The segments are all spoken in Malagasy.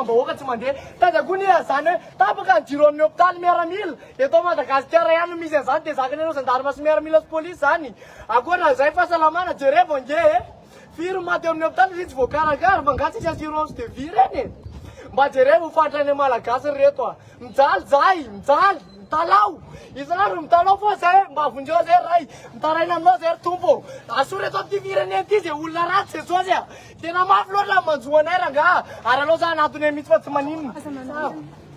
fahasalamam-bahoaka tsy mandeha. Taiza koa ny ilazana hoe tapaka ny jiro amin'ny hopitaly miaramila? Eto Madagasikara ihany no misy an'izany dia zakan'ireo zandarma sy miaramila sy polisy izany. Ankoatran'izay fahasalamana jerevo ange e! Firy ny maty eo amin'ny hopitaly satria tsy voakarakara fa nga tsisy assurance de vie ireny e! Mba jerevo ny fahantrana malagasy ry reto a! Mijaly zahay, mijaly, mitalaho, isan'andro mitalaho foana zahay hoe mba vonjeo zahay Ray, mitaraina aminao zahay ry Tompo ô! Asory eto amin'ity firenena ity izay olona ratsy Jesosy a! Tena mafy loatra ny manjo anay rangaha, ary aleo za hanatona eny mihitsy fa tsy maninona.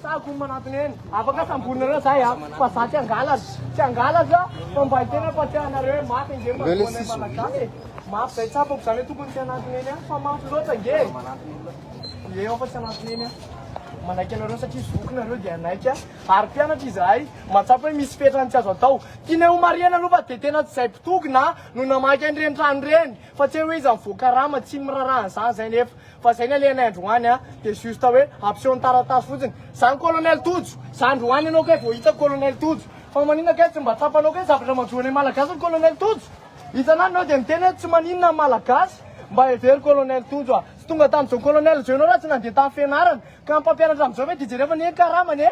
Sahako ny manatona eny. Afaka samborinareo zahay a, fa za tsy hangalatra, tsy hangalatra fa mba hiteny aho fa tsy anareo hoe mafy ange ny manjo anay malagasy e! Mafy zay tsapako zany hoe tokony tsy hanatona eny aho fa mafy loatra ange e! Ie aho fa tsy hanatona eny aho. Manaiky anareo satria zoky nareo dia hanaiky aho. Ary mpianatra izahay, mahatsapa hoe misy fetrany tsy azo atao. Tianay ho marihana aloha fa dia tena tsy izay mpitokona no namaky an'ireny trano ireny fa tsy hoe iza mivoakarama, tsy miraharaha an'izany izay nefa. Fa izay ny alehanay androany a, dia juste hoe ampiseho ny taratasy fotsiny. Zany colonel Tojo, za androany ianao kay vao hitako colonel Tojo. Fa maninona kay tsy mba tsapanao kay zavatra manjo anay malagasy ny colonel Tojo? Isan'andro ianao dia miteny hoe tsy maninona ny malagasy. Mba hevero colonel Tojo a. Tsy tonga tamin'izao colonel izao ianao raha tsy nandeha tamin'ny fianarana. Ka ny mpampianatra amin'izao ve dia jereo fa anie ny karamany e.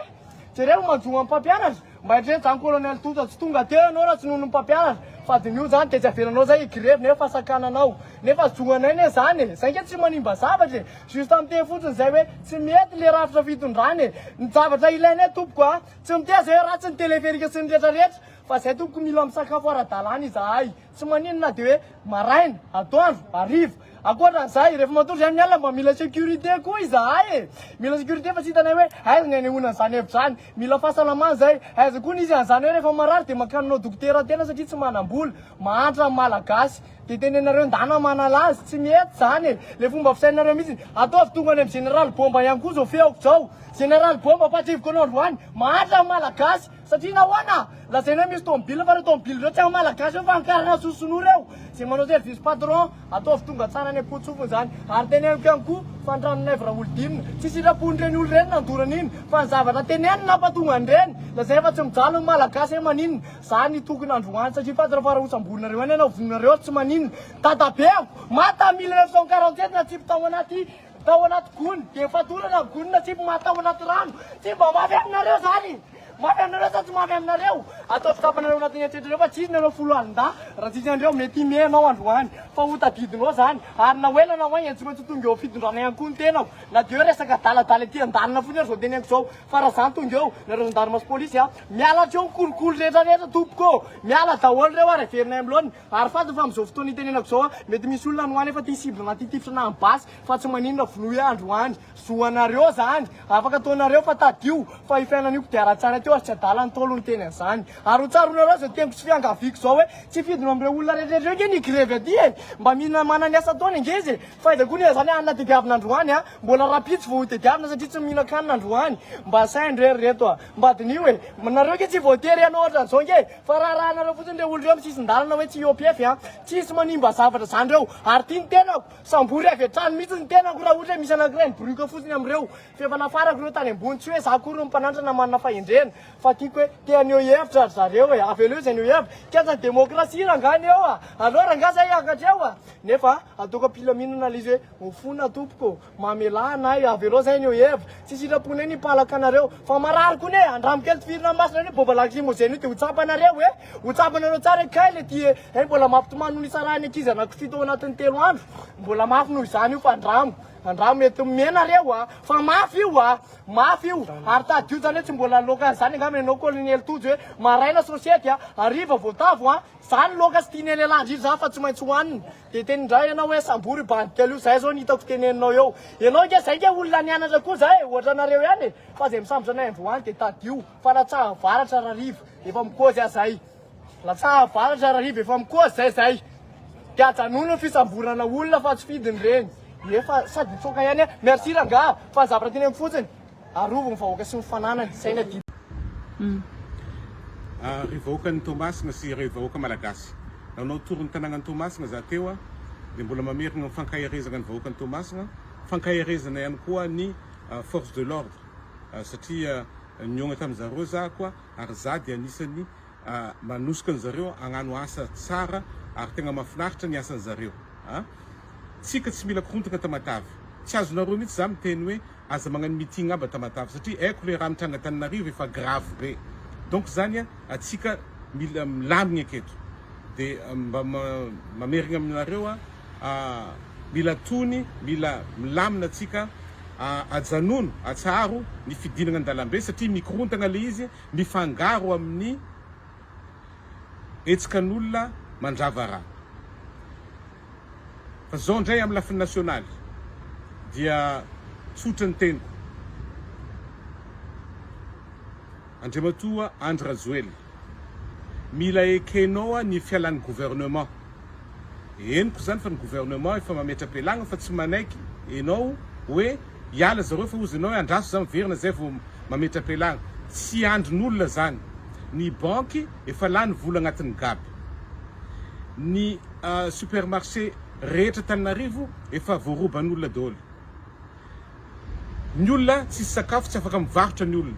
Jereo ny manjo an'ny mpampianatra. Mba eritrereto zany colonel Tojo tsy tonga teo ianao raha tsy noho ny mpampianatra fa diniho zany dia tsy avelanao zay higrevy nefa sakananao nefa zonanay ne zany e zay nge tsy manimba zavatra e juste miteny fotsiny zay hoe tsy mety le rafitra fitondrana e ny zavatra ilainay tompoko a tsy miteny zay hoe ratsy ny teleferika sy ny rehetra rehetra fa zay tompoko mila misakafo ara-dalàna izahay Tsy maninona na dia hoe maraina, atoandro, hariva. Ankoatran'izay, rehefa matory izay amin'ny alina mba mila sécurité koa izahay e! Mila sécurité fa tsy hitanay hoe aiza ny hanehoana an'izany hevitra izany. Mila fahasalamana izay. Aiza koa ny hisy an'izany hoe rehefa marary dia mankany manao dokotera tena satria tsy manam-bola. Mahantra ny Malagasy. Dia tenenareo ndana manala azy. Tsy mety izany e! Ilay fomba fisainanareo mihitsy. Ataovy tonga any amin'ny Général Bomba ihany koa izao feoko izao. Général Bomba ampahatsiviko anao androany. Mahantra ny Malagasy. Satria nahoana? Lazaina hoe misy tomobile fa ireo tomobile ireo tsy an'ny Malagasy ireo fa an'ny karana sy sinoa ireo. Izay manao service patron, ataovy tonga tsara any am-potsofiny izany. Ary teneniko ihany koa fa ny tranon'Aivo Raholidinina, tsy sitrapon'ireny olona ireny nandorana iny fa ny zavatra teneniny nampatonga an'ireny. Lazaina fa tsy mijaly ny Malagasy hoe maninona. Za nitokona androany satria fantatra fa raha hosamborinareo any ianao vonoinareo ary tsy maninona. Dadabeako, maty tamin'ny 1947 natsipy tao anaty Tao anaty gony, dia fatorana ny gony natsipy maty tao anaty rano. Tsy mba mafy aminareo zany! Mafy aminareo sa tsy mafy aminareo? Ataovy tsapanareo anatin'ny eritreritrareo fa tsisy nareo foloalindahy raha tsisy anreo mety himehy anao androany fa ho tadidinao zany ary na ho ela na ho haingana tsy maintsy ho tonga eo fitondrana ihany koa ny tenako na dia hoe resaka adaladala ety andalana fotsiny ary zao teneniko zao fa raha zany tonga eo nareo gendarme sy polisy a miala hatreo ny kolikoly rehetra rehetra tompoko ô miala daholo reo ary averinay amin'ny laoniny Ary fantany fa amin'izao fotoana itenenako izao mety misy olona any ho any efa tia cible na tia tifitra na amin'ny basy fa tsy maninona vonoy ahy androany. Zo anareo zany, afaka ataonareo fa tadidio fa io fiainana io kodiaran-tsara teo ary tsy adala ny Ntaolo niteny an'izany. Ary ho tsaroanareo izao teniko sy fiangaviako izao hoe tsy fidina amin'ireo olona rehetra ireo ange ny grevy aty e! Mba mila manana ny asa ataony ange izy e! Fa aiza koa ny zany hanina tediavina androany a! Mbola rahampitso vao ho tediavina satria tsy mihinan-kanina androany. Mba saino re ry reto a! Mba diniho e! Nareo ange tsy voatery hanao ohatran'izao ange e! Fa raharahanareo fotsiny ireo olona ireo amin'ny sisin-dalana hoe tsy hiopf a! Tsisy manimba zavatra zany ireo! Ary ity ny tenako! Sambory avy hatrany mihitsy ny tenako raha ohatra hoe misy anankiray mibirioka fotsiny amin'ireo! F'efa nafarako ireo tany ambony, tsy hoe za akory no mpananatra na manana fahendrena fa tiako hoe te haneho hevitra ry zareo e! Aveleo izy haneho hevitra! Kianjan'ny demokrasia rangahy ny eo a! Aleo rangahy zay hiakatra eo a! Nefa ataoko am-pilaminana ilay izy hoe mifona tompoko ô! Mamelà anay, avelao zay ny eo hevitra. Tsy sitraponay ny hipalaka anareo. Fa marary koa ne, andramo kely tifirina ny masonareo io bomba lacrymogène io dia ho tsapanareo e! Ho tsapanareo tsara hoe kay le ty e! Hay mbola mampitomany noho nisarahan'ny ankizy anankifito ao anatin'ny telo andro. Mbola mafy noho izany io fa andramo. Andramo mety mimenareo a! Fa mafy io a! Mafy io! Ary tadidio zany hoe tsy mbola loaka an'izany angamba ianao colonel Tojo hoe maraina sosiety a! Hariva voatavo a! Zany loaka tsy tianay lehilahy indrindra zany fa tsy maintsy hohanina. Dia teny indray ianao hoe sambory io bandy kely io, zay zao ny hitako teneninao eo. Ianao ange zay nge olona nianatra koa zay e, ohatra anareo ihany e. Fa zay misambotra anay androany dia tadidio fa latsaha varatra rariva efa mikozy aho zay. Latsaha varatra rariva efa mikozy zay zay. Dia ajanony ny fisamborana olona fa tsy fidiny ireny. Efa sady mitsoaka ihany aho. Merci rangaha fa ny zavatra teneniko fotsiny. Arovy ny vahoaka sy ny fananany, zay ny adidy. Ry vahoakan'i Toamasina sy ireo vahoaka Malagasy. Nanao tour ny tanànan'i Toamasina za teo dia mbola mamerina ny fankaherezana ny vahoakan'i Toamasina, fankaherezana ihany koa ny force de l'ordre satria nihaona tamin'zareo za koa ary za dia anisan'ny manosika an'zareo hagnano asa tsara ary tegna mahafinaritra ny asan'zareo. Tsika tsy mila korontagna Tamatave. Tsy azonareo mihitsy za miteny hoe. aza magnano meeting aby a Tamatave satria haiko le raha mitranga Antananarivo efa grave be donc zany a atsika mila milamigna aketo de mba mamerigna aminareo a mila tony mila milamina atsika ajanono atsaharo ny fidinagna an-dalambe satria mikorontagna le izy mifangaro amin'ny hetsikan'olona mandrava raha. Fa zao ndray amin'ny lafiny nasionaly dia tsotra ny teniko. Andriamatoa Andry Rajoelina, mila ekenao ny fialan'ny gouvernement. Henoko zany fa ny gouvernement efa mametra-pialagna fa tsy manaiky enao hoe hiala zareo fa hozy enao hoe andraso za miverina zay vao mametra-pialagna. Tsy andrin'olona zany. Ny banky efa lany vola agnatin'ny gab. Ny supermarché rehetra Antananarivo efa voaroban'olona daholo. Ny olona tsisy sakafo tsy afaka mivarotra ny olona.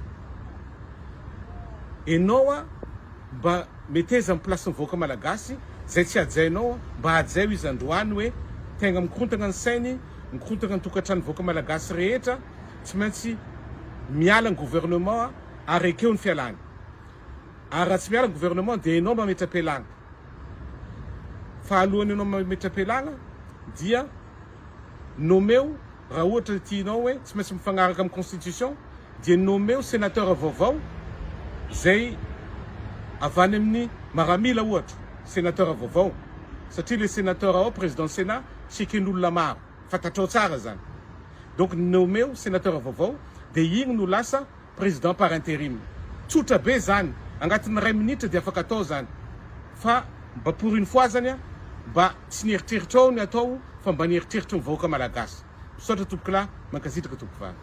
Enao a mba meteza am place ny vahoaka malagasy zay tsy hajainao mba hajaio izy androany hoe tegna mikorontagna ny sainy mikorontagna ny tokantrano vahoaka malagasy rehetra tsy maintsy miala ny gouvernement ary ekeo ny fialany ary raha tsy miala ny gouvernement dia enao mametra-pialagna fa alohan'ny enao mametra-pialagna dia nomeo raha ohatra tianao hoe tsy maintsy mifagnaraka amin'ny constitution dia nomeo sénateur vaovao zay avy any amin'ny maramila ohatra sénateur vaovao satria le sénateur ao président sénat tsy eken'olona maro fantatrao tsara zany donc nomeo sénateur vaovao dia igny no lasa président par intérim. Tsotra be zany, agnatin'ny iray minitra dia afaka atao zany. Fa mba pour une fois zany a, mba tsy ny eritreritrao ny atao fa mba ny eritreritry ny vahoaka malagasy. Misaotra tompokolahy, mankasitraka tompokovavy.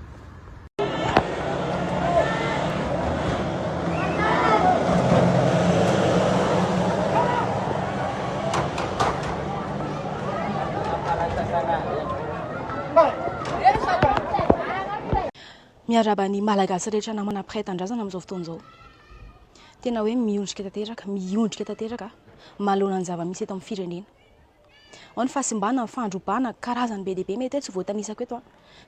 Miarahaba ny Malagasy rehetra namana mpiray tanindrazana amin'izao fotoana izao. Tena hoe miondrika tanteraka, miondrika tanteraka manoloana ny zava-misy eto amin'ny firenena. Ao ny fahasimbana, ny fandrobana, karazany be dia be mety hoe tsy voatanisako eto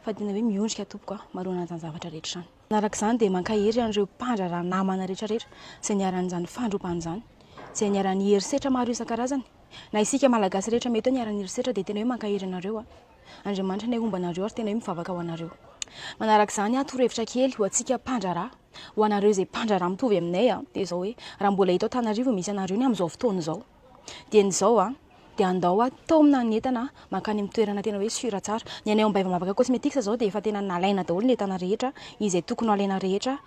fa tena hoe miondrika tompoko manoloana an'izany zavatra rehetra izany. Manaraka izany dia mankahery an'ireo mpandraharaha namana rehetra rehetra izay niharan'izany fandrobana izany, izay niharan'ny herisetra maro isan-karazany. Na isika Malagasy rehetra mety hoe niharan'ny herisetra dia tena hoe mankahery anareo. Andriamanitra anie homba anareo ary tena hoe mivavaka ho anareo. Manaraka izany aho torohevitra kely ho antsika mpandraharaha, ho anareo izay mpandraharaha mitovy aminay a, dia izao hoe raha mbola eto Antananarivo misy anareo ny amin'izao fotoana izao dia ny izao a, dia andao a taomina ny entana mankany amin'ny toerana tena hoe sûr tsara. Ny anay ao Ambaivamavaka Cosmetics izao dia efa tena nalaina daholo ny entana rehetra, izay tokony ho alaina rehetra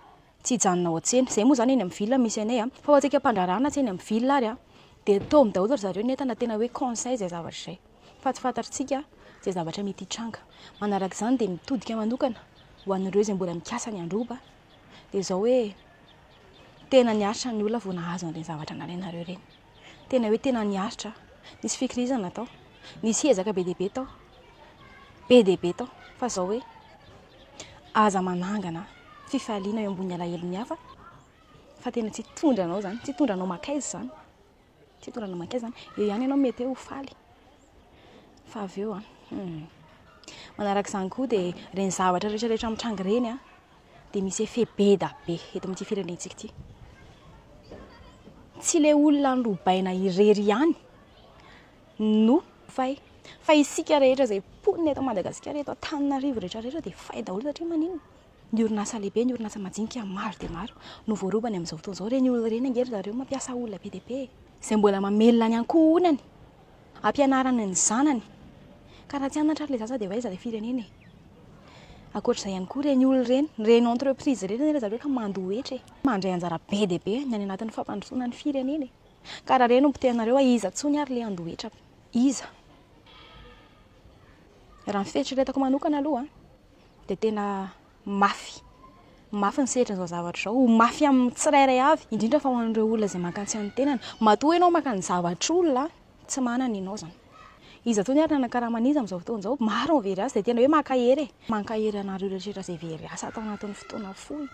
tsy hijanona ao an-tsena. Izay moa izany eny amin'ny ville misy anay a, fa ho antsika mpandraharaha na tsy eny amin'ny ville ary a, dia taomy daholo ry zareo ny entana, tena hoe conseil izay zavatra izay. Fa tsy fantatritsika izay zavatra mety hitranga. Manaraka izany dia mitodika manokana ho an'ireo izay mbola mikasa ny handroba dia izao hoe tena niaritra ny olona vao nahazo an'ireny zavatra nalainareo ireny. Tena hoe tena niaritra. Nisy fikirizana tao. Nisy ezaka be dia be tao. Be dia be tao. Fa izao hoe aza manangana fifaliana eo ambony alahelon'ny hafa fa tena tsy hitondra anao izany, tsy hitondra anao mankaiza izany. Tsy hitondrana mankaiza izany. Eo ihany ianao mety hoe ho faly. Fa avy eo an. Hmm. Manaraka izany koa dia ireny zavatra rehetra rehetra mitranga ireny an, dia misy effet be da be eto amin'ity firenentsika ity. Tsy ilay olona norobaina irery ihany no fay. Fa isika rehetra izay mponina eto Madagasikara, eto Antananarivo rehetra rehetra dia fay daholo satria maninona? Ny orinasa lehibe, ny orinasa majinika maro dia maro no voarobany amin'izao fotoana izao. Ireny olona ireny ange ry zareo mampiasa olona be dia be e. Izay mbola mamelona ny ankohonany, ampianarany ny zanany. Ka raha tsy hanatra ary ilay zaza dia ho aiza ilay firenena e? Ankoatra izay ihany koa ireny olona ireny, ireny entreprise ireny anie ry zareo ka mandoa hetra e. Mandray anjara be dia be ny any anatin'ny fampandrosoana ny firenena e. Ka raha ireny no potehinareo, iza intsony ary ilay handoa hetra? Iza? Raha ny fieritreretako manokana aloha dia tena mafy, mafy ny sehatrin'izao zavatra izao, ho mafy amin'ny tsirairay avy, indrindra fa ho an'ireo olona izay maka ny tsy an'ny tenany. Matoa ianao maka ny zavatr'olona, tsy manana ianao izany. Iza intsony ary nanankarama an'iza amin'izao fotoana izao? Maro ny very asa dia tena hoe mankahery e! Mankahery anareo rehetra izay very asa tao anatin'ny fotoana fohy,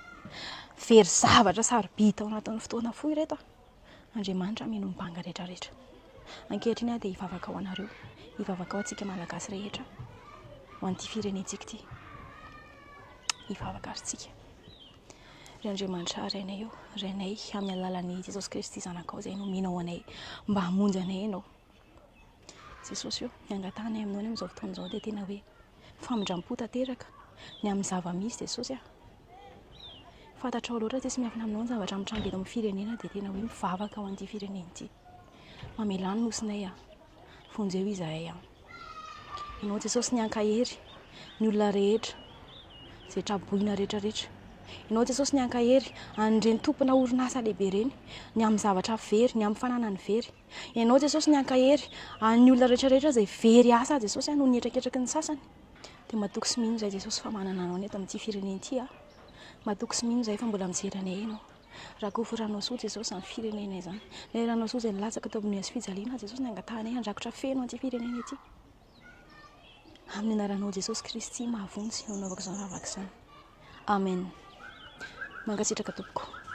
very zavatra sarobidy tao anatin'ny fotoana fohy ireto a! Andriamanitra mino ny banga rehetra rehetra. Ankehitriny aho dia hivavaka ho anareo, hivavaka ho antsika Malagasy rehetra, ho an'ity firenentsika ity. Hivavaka ary tsika. Ry Andriamanitra Rainay ô, Rainay amin'ny alalan'i Jesosy Kristy Zanakao izay nomenao anay mba hamonjy anay Ianao. Jesosy ô, ny angatahanay aminao ny amin'izao fotoana izao dia tena hoe famindram-po tanteraka ny amin'ny zava-misy Jesosy a. Fantatrao loatra tsisy miafina aminao ny zavatra mitranga eto amin'ny firenena dia tena hoe mivavaka ho an'ity firenena ity. Mamelà ny nosinay a. Vonjeo izahay a. Ianao Jesosy ny ankahery ny olona rehetra izay traboina rehetra rehetra. Ianao Jesosy ny ankahery an'ireny tompona orinasa lehibe ireny ny amin'ny zavatra very, ny amin'ny fananany very. Ianao Jesosy ny ankahery an'ny olona rehetra rehetra izay very asa Jesosy noho ny hetraketraky ny sasany. Dia matoky sy mino izahay Jesosy fa manana anao ny eto amin'ity firenena ity aho. Matoky sy mino izahay fa mbola mijery anay ianao. Rakofy ranao soa Jesosy izany firenena izany. Ilay ranao soa izay nilatsaka teo amin'ny hazo fijaliana Jesosy ny angatahanay handrakotra feno an'ity firenena ity. Amin'ny anaranao Jesosy Kristy mahavonjy no anaovako izany vavaka izany. Amen. Mankasitraka tompoko.